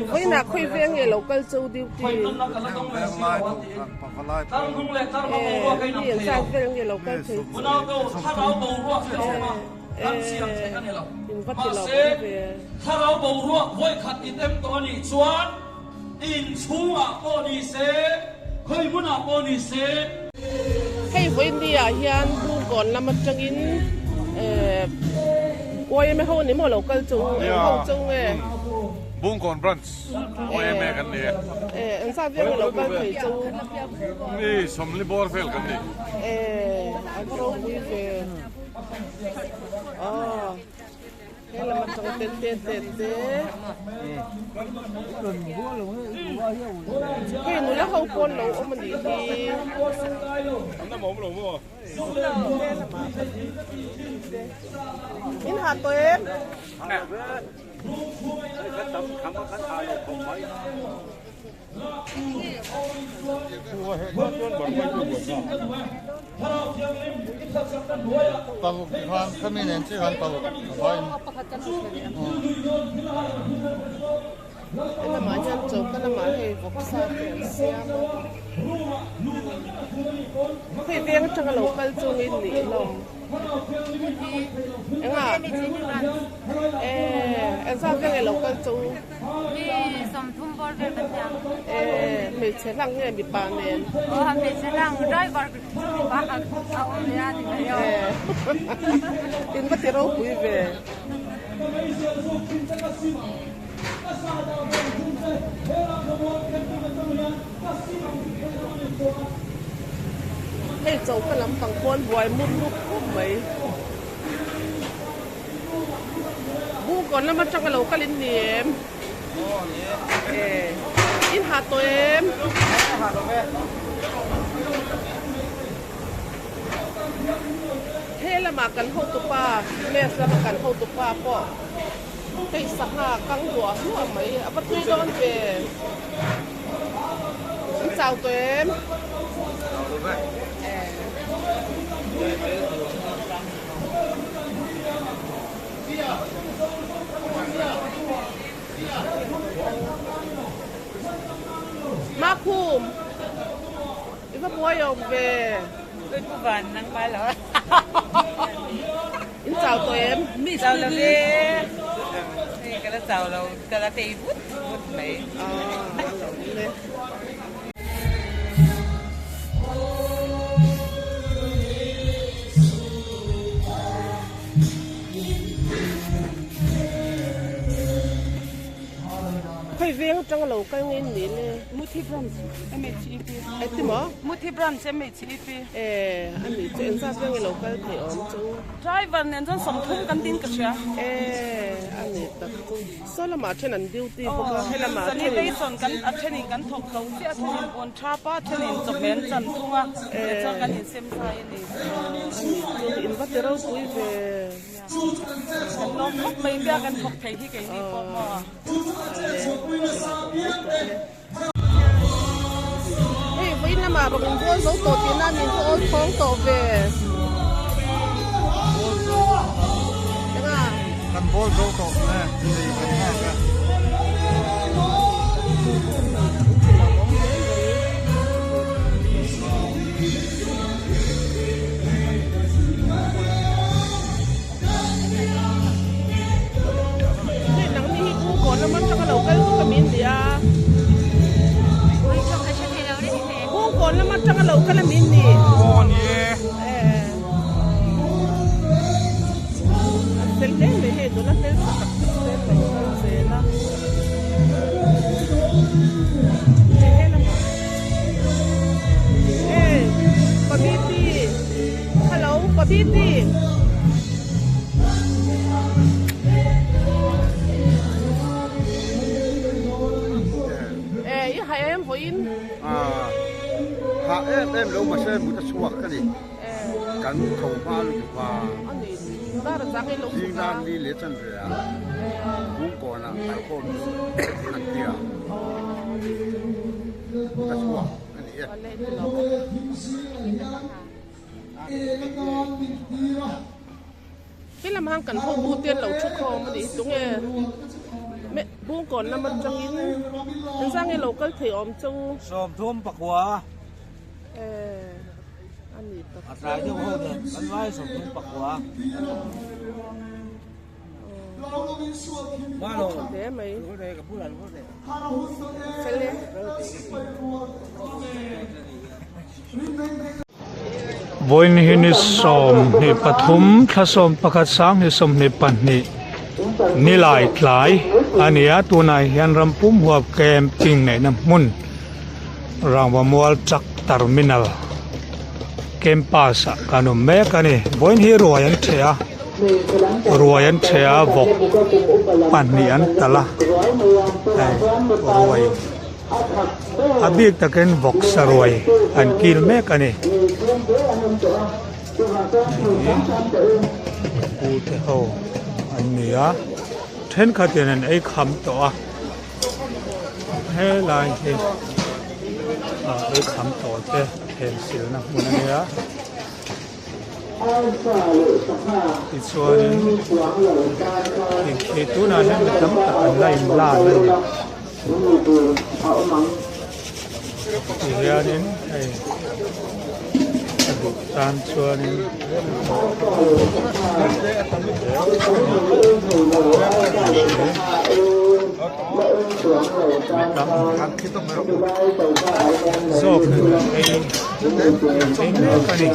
Vawiinah khawi veng nge lo kal cho duty? Eh, mi an zat vel nge lo kal thei chu? Eh, in va ti lo awm ve. Hei vawiin ah hian Bungkawn lam atangin eh YMA ho ni maw lo kal chu eng ho chu nge? Bungkawn branch YMA kan ni e. Eh eng zat vel nge lo kal thei chu? Mi sawmli bawr vel kan ni. Eh a va ropui ve. Aw. He lam atang ten te te te. Hei nula ho pawn lo awm a nih hi. In hah tawh em? Helamah hian choka lamah hei vawksa te an siam a hei veng atanga lo kal chungin nih hlawm enga eh engzat veng nge lo kal chung. Mi 30 bawr vel kan nia. Eh, hmeichhe hlang nge mipa nen? Aw, hmeichhe hlang driver chu mipa a awm ve a ni mai aw. Eh, in va ti ropui ve. Hei choka lampang pawn buai mup mup khawp mai. Bungkawn lam atang a lo kal in ni em? Eh, in hah tawh em? He lamah kan hotupa, mess lama kan hotupa pawh hei sangha kang hluah hluah mai, a va tui dawn ve. In chau tawh em? Eh. Makhum, i va buai awm ve. Ui pu van nang mai lo. In chau tawh em? Mi chau lo ve. Hei ka la chau lo, ka la tei vut vut mai. Ah, a lo awm e. Khawi veng atanga lo kal nge ni le? Muthi branch MHEP. Eti maw? Muthi branch MHEP. Eh, a nih chu engzat veng i lo kal thei awm chu? Driver nen chuan 30 kan din ka hria. Eh, a ni tak chu. Saw lamah then an duty bawk a, helamah then in. Sanitation kan a thenin kan thawk zo chiah a, thenin pawn thap a, thenin chawhmeh an chan thung a, tichuan kan insem zai a ni. A nih chu, in va ti ropui ve. Kan lawm khawp mai tia kan thawk thei hi keini pawh maw. Hei vawiin lamah rawn inbual zo tawh tihna min chu awl thawng tawh ve. Enga? Kan bawl zo tawh e, lei kan nghak e. Hei nangni hi Bungkawn lam atanga lo kal vak a min nia. Bungkawn lam atanga lo kal a min ni. Aw ni e. An fel hle mai hei nula hmeltha tak tak te an lo kal zel a. Hei helamah Hey Pabiti Hello Pabiti. Eh i hai em vawiin. Ah hah em em lo mahse mut a chhuak ka ni. Kan tho hma lutuk a. Ani dar a chang i lo chhuk a. Zing nan li leh chan ve a. Bungkawn ah kalkhawm an tia. Mut a chhuak a ni e. He lam hang kan hotu te an lo thu khawm a nih hi tunge. Bungkawn lam atangin engzah nge lo kal thei awm che u? 34. Eh, a ni tak. A tlai deuh ho nen kan vai 34. Tha hle mai. Fel e. Vawiin hi ni 23 thla 11 sanghnih 22 nilai tlai a ni a tunah hian ram pum huap camping neihna hmun rangva mual truck terminal campus ah kan awm mek a ni vawiin hi ruai an ṭheh a ruai an ṭheh a vawk pahnih an talh a hei ruai. A bik takin vawksa ruai an kil mek a ni. Pu te ho an ni a, thenkhatin an ei kham tawh a, helai hi ei kham tawh te thlensilna hmun a nia. Tichuanin khi tunah hian mi tam tak an la inlan a ni. Tihianin hei a duh tan chuanin mi tam zawk hei. Ei mek a ni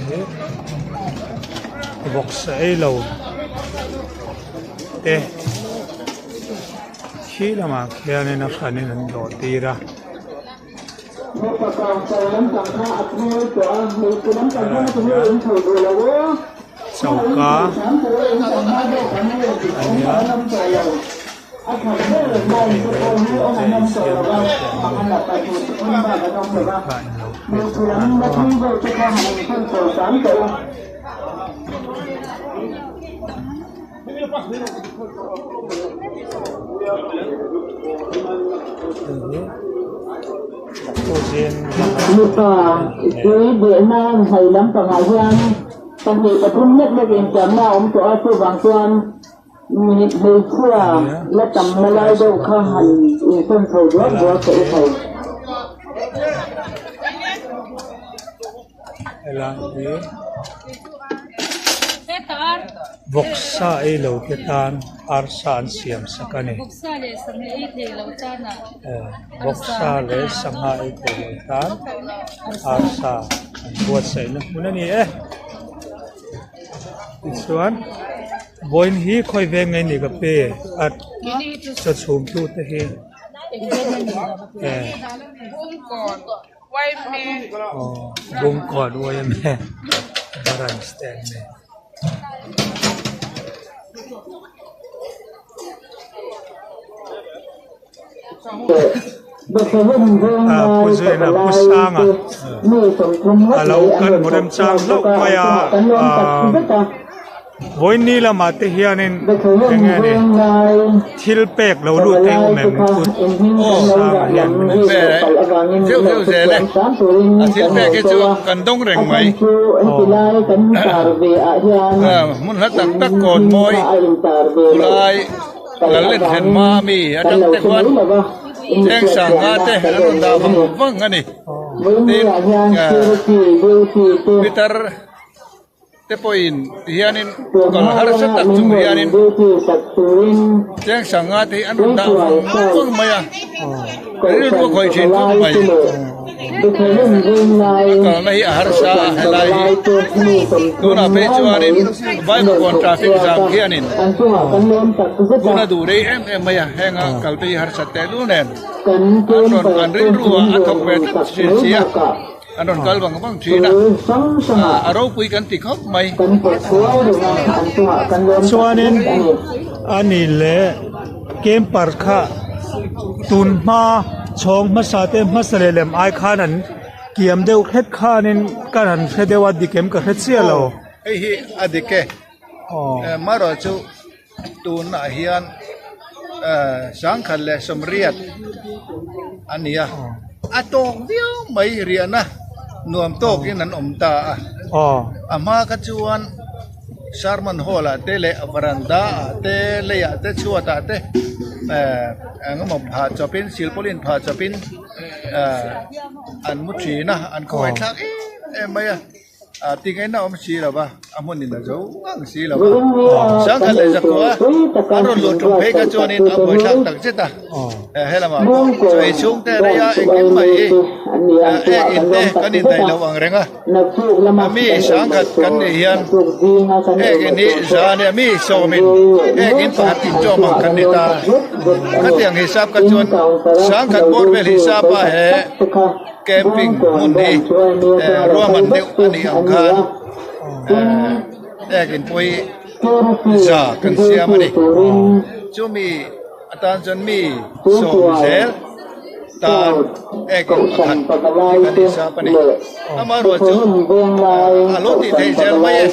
hei hi vawksa ei lo te khi lamah khianin a hranin an dawh tir a. Choka a nia. Mipa tui behna hei lampangah hian pahnih pathum lek lek intiamna a awm tawh a chuvang chuan Hmeichhia la tamna lai deuh kha han insawn chho duak duak teh u thei. Helai hi vawksa ei lo te tan arsa an siam sak a ni. Vawksa leh sangha ei thei lo tan arsa an buatsaihna hmun a ni e. Tichuan vawiin hi khawi veng nge ni ka pe a chaw chhum tu te hi aw Bungkawn yma branch te an ni. Pu Zuina Pu Sanga a lo kan hmu remchang hlauh mai a vawiin lamah te hianin eng nge ni thil pek lo lut thei awm em Pu Sanga hian min han A thil pek hi chu kan dawng reng mai hmun hla tak tak kawn mawi khulai. Lal len thlen hma ami atang te khuan cheng sangha te an rawn dah vang vang a ni. Tin, Peter te pawhin tihianin kal harsa tak chung hianin cheng sangha te hi an rawn dah vang vang mai a, rilru a khawih thin khawp mai. A kalna hi a harsa a helai hi tunah phei chuanin Vaivakawn traffic jam khianin hun a duh rei em em mai a, henga kalte hi harsat teh lul nen an rawn an rilru ah a thawk ve tlat thin si a, an rawn kal vang vang thin a, a ropui kan ti khawp mai. Chuanin ani leh camper kha tun hma chhawng hmasa te hmasa leh lem ai khan an kiam deuh hret khanin ka han hre deuh a dik em ka hre chiah lo. Hei hi a dik e. Marawh chu tunah hian 1080 a ni a, a tawk viau mai riahna nuam tawkin an awm ta a. A hma kha chuan. Sermon hall ah te leh varanda ah te lei ah te chhuat ah te eh eng emaw phah chawp in silpaulin phah chawp in eh an mu thin a an khawngaih thlak em em mai a. A tingaihna awm si lo va, a hmunin a zo ngang si lo va. Sangkhat leh Zakua an rawn luh tum phei kha chuanin a buaithlak tak zet a. Helamah pawh chaw ei chhung te rei a engkim mai hi ek in te kan indaih lo ang reng a. Mi sangkhat kan nih hian ek in hi za a nia, mi sawmin ek in pakhat inṭawm ang kan ni ta. Khatiang hisap kha chuan sangkhat bawr vel hisap a he. Camping hmun hi ruahman deuh a nih ang khan ek in pawh hi za kan siam a ni. Chumi atan chuan mi sawm zel tan ek in pakhat hi kan insap a ni. Amaherawhchu a lo tih theih zel mai e.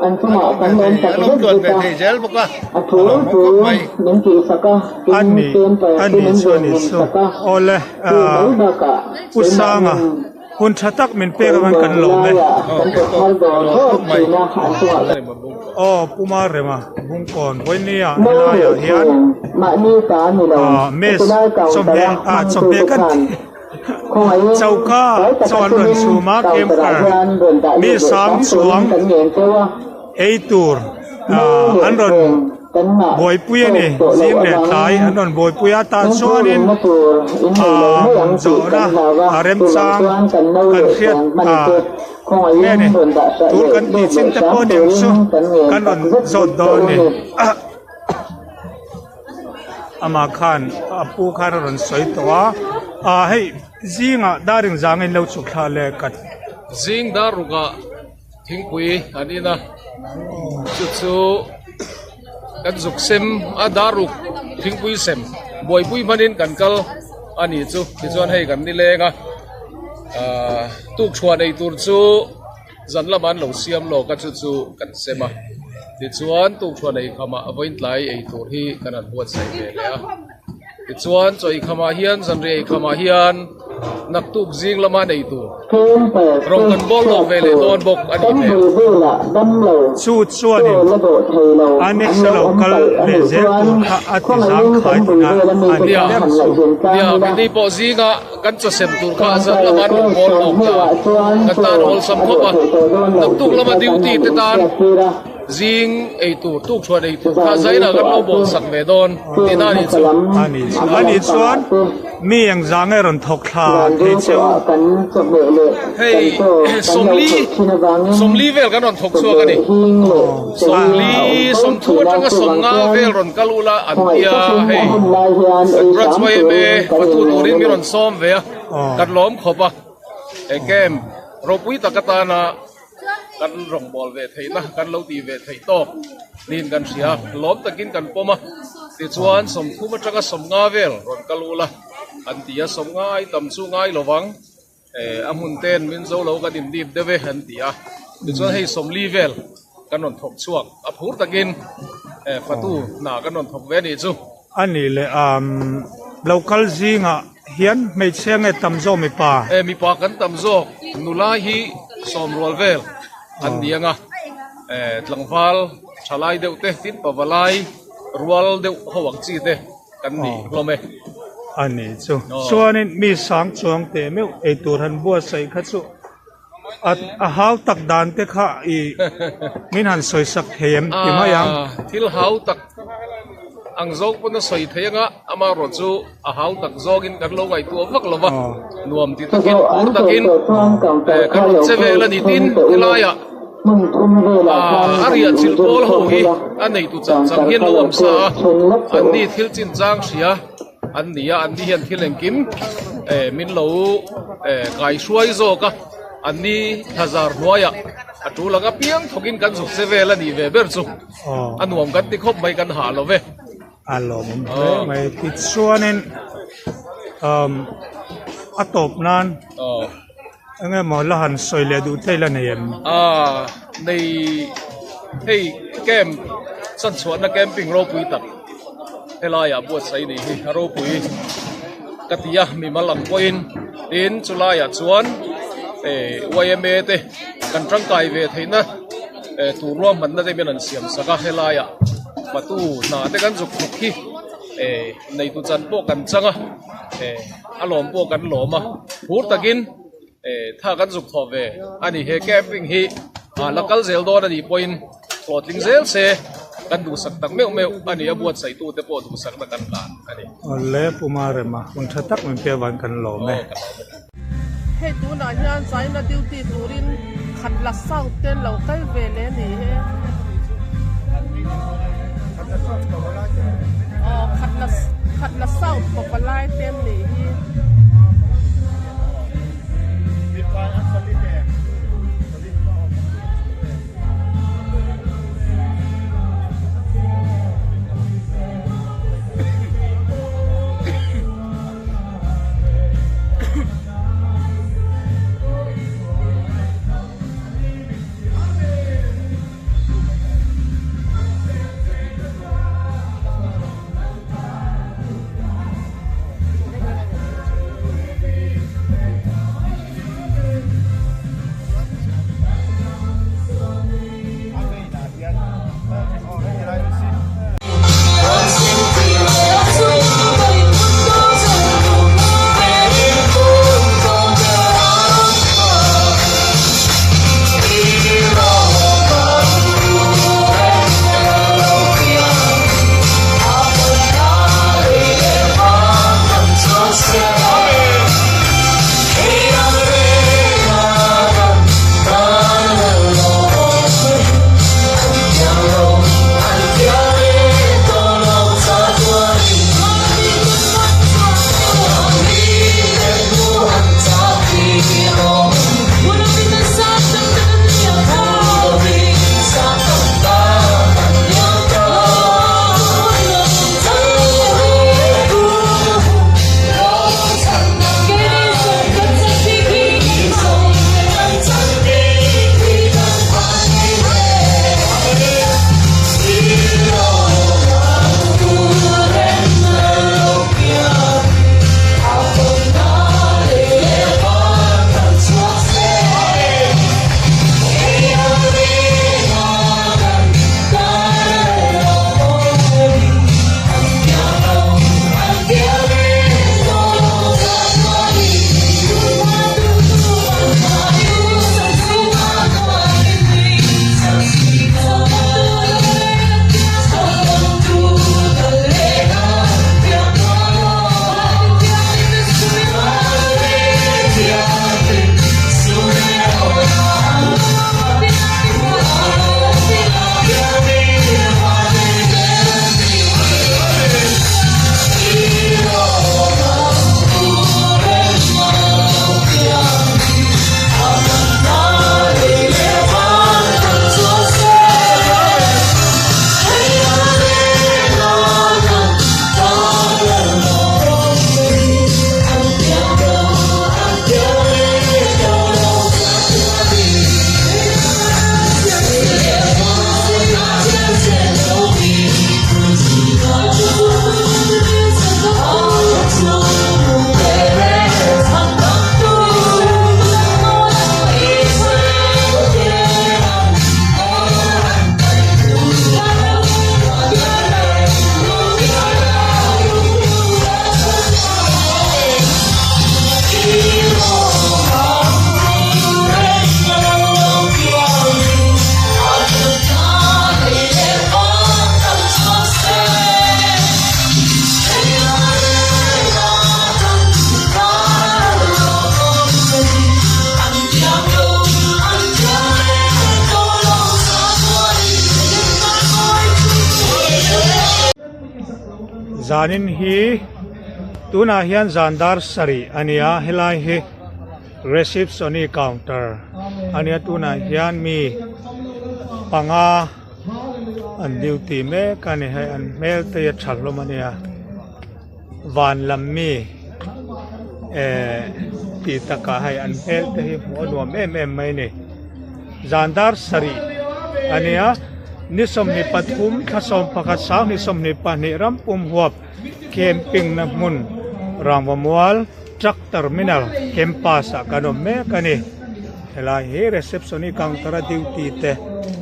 An awm tluan ve thei zel bawk a, a lawmawm khawp mai. A ni, a ni chu a ni chu. Awle, Pu Sanga, hun tha tak min pek avang kan lawm e. Aw, Pu Marema, Bungkawn, Vawinia helaiah hian mess chawhmeh, ah chawhmeh kan ti. Choka chaw an rawn chhum a camper mi sang chuang ei tur an rawn buaipui a ni zing leh tlai an rawn buaipui a tah chuanin zawhna a remchang kan hriat nge ni tur kan tih chin te pawh ni ang chu kan rawn zawt dawn a ni. Amah khan a pu khan a rawn sawi tawh a ah hei zingah dar engzang in lo chhuk thla leh kat. Zing dar rukah thingpui an in a chu chu kan zuk sem a dar ruk thingpui sem buaipui hmanin kan kal a nih chu tichuan hei kan nileng a ah tukṭhuah nei tur chu. Zan lamah an lo siam lawk a chu chu kan sem a, tichuan tukṭhuan eikhamah vawiin tlai ei tur hi kan han buatsaih ve leh a, tichuan chaw eikhamah hian zanriah eikhamah hian naktuk zing lama nei tur rawng kan bawl lawk ve leh dawn bawk a nih hmel. Chu chuanin Annex a lo kal leh zel tur kha a ti zangkhai tina a ni ber chu. Nia, keini pawh zingah. Kan chawsem tur kha zan lama an rawn bawl lawk ta a, kan tan awlsam khawp a, naktuk lama duty te tan zing ei tur, tukṭhuan ei tur kha zainah kan lo bawl sak ve dawn tihna a nih chu. A nih chu, a nih chuan mi engzah nge rawn thawk thla thei cheu? Hei Sawmli, Sawmli vel kan rawn thawk chhuak a ni. Sawmli, sawmthu atanga sawmnga vel rawn kal ula an tia hei kan branch yma fatu turin mi rawn sawm ve a kan lawm khawp a he camp ropui tak atana kan rawngbâwl ve theihna kan lo tih ve theih tawk niin kan hria lawm takin kan pawm a tichuan sawmthum atanga sawmnga vel rawn kal ula an ti a sawmnga ai tam chu ngai lovang. A hmun ten min zo lo kan indip deuh e an ti a, tichuan hei sawmli vel kan rawn thawk chhuak a phur takin fatu hna kan rawn thawk ve a nih chu. A nih leh local zingah hian hmeichhia nge tam zawk mipa? E mipa kan tam zawk, nula hi sawmrual vel an ni ang a, tlangval thalai deuh te tin pavalai rual deuh ho ang chi te. Kan nih hlawm e. A ni chu. Chuanin mi sang chuang teh meuh eitur han buatsaih kha chu a a hau tak dan te kha i min han sawi sak thei em ti mai ang. Thil hau tak ang zawk pawn a sawi thei anga amaherawh chu a hau tak zawngin kan lo ngaihtuah vak lo va, nuam ti takin phur takin kan rawn che vel a ni tin helaiah. A riah chilh pawl ho hi a neitu chang chang hian lo awm sa a, an ni thil chin chang hria an ni a, an ni hian thil engkim min lo kai hruai zawk a, an ni thazar hnuaiah a tul ang apiang thawkin kan zuk che vel a nih ve ber chu a nuam kan ti khawp mai kan hah lo ve. A lawmawm hle mai tichuanin a tawp nan. Enge maw la han sawi leh duh thei la nei em? Aaa nei hei camp chanchhuahna camping ropui tak helaiah buatsaih nih hi a ropui ka ti a mimal ang pawhin tin chulaiah chuan eh yma te kan tangkai ve theihna. eh tur ruahmanna te hian an siam sak a helaiah fatu hna te kan zuk thawk hi eh neitu chan pawh kan chang a eh a lawm pawh kan lawm a phur takin eh tha kan zuk thawh ve a ni he camping hi ah la kal zel dawn a nih pawhin hlawhtling zel se kan duhsak tak meuh meuh a ni a buatsaih tu te pawh duhsakna kan hlan a ni. Awle Puma Rema hun tha tak min pek avangin kan lawm e. Hei tunah hian China duty turin Khatla South te an lo kal ve leh a ni e. Aw Khatla Khatla South Pawpalai te an nih hi. Zanin hi tunah hian zan dar sarih a nia helai hi receptioni counter a nia tunah hian mi panga an duty mek a ni hei an hmel te hi a tha hlawm a nia van lam mi eh tih takah hei an hmel te hi hmuh a nuam em em mai a ni zan dar sarih a nia ni 23 thla 11 sang 22 ram pum huap camping na hmun rangvamual truck terminal campus ah kan awm mek a ni helai hi reception hi counter a duty te.